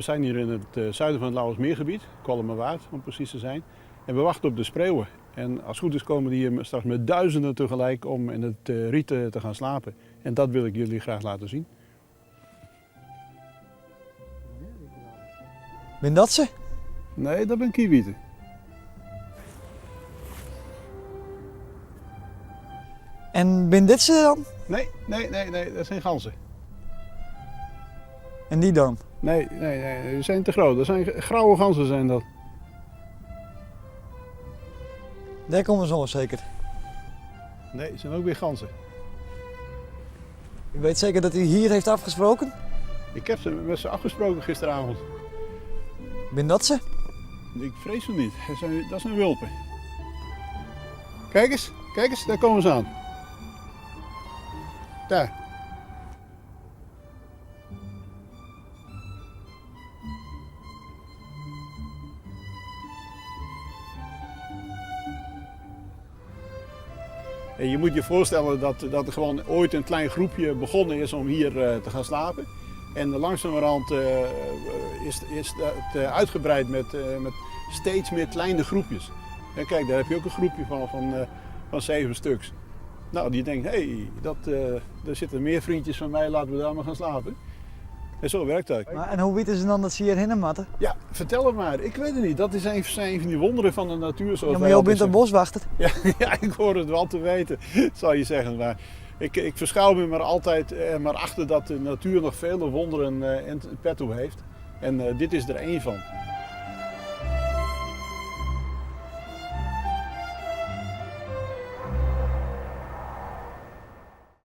zijn hier in het eh, zuiden van het Lauwersmeergebied, Kollumerwaard om precies te zijn. En we wachten op de spreeuwen. En als het goed is komen die hier straks met duizenden tegelijk om in het eh, riet eh, te gaan slapen. En dat wil ik jullie graag laten zien. Bin dat se? Nee, dat bin kiewieten. En bin dit se dan? Nee, nee, nee, nee, dat zijn ganzen. En die dan? Nee, nee, nee, die zijn te groot. Dat zijn grauwe ganzen zijn dat. Dêr komme se oan seker. Nee, het zijn ook weer ganzen. U weet zeker dat u hier heeft afgesproken? Ik heb ze met ze afgesproken gisteravond. Bin dat se? Ik vrees het niet. Dat zijn, dat zijn wulpen. Kijk eens, kijk eens, daar komen ze aan. Daar. En je moet je voorstellen dat, dat er gewoon ooit een klein groepje begonnen is om hier eh, te gaan slapen. En langzamerhand eh, is, is het eh, uitgebreid met, met steeds meer kleine groepjes. En kijk, daar heb je ook een groepje van, van, van zeven stuks. Nou, die denkt, hé, hey, dat, er zitten meer vriendjes van mij, laten we daar maar gaan slapen. En zo werkt dat. Maar, en hoe weten ze dan dat ze hier hinne moatte? Ja, vertel het maar. Ik weet het niet. Dat is een, zijn van die wonderen van de natuur. Zoals Ja, maar jou bent een boswachter. Ja, ja, ik hoor het wel te weten, zal je zeggen. Maar ik, ik verschuil me maar altijd eh, maar achter dat de natuur nog vele wonderen eh, in petto heeft. En eh, dit is er één van.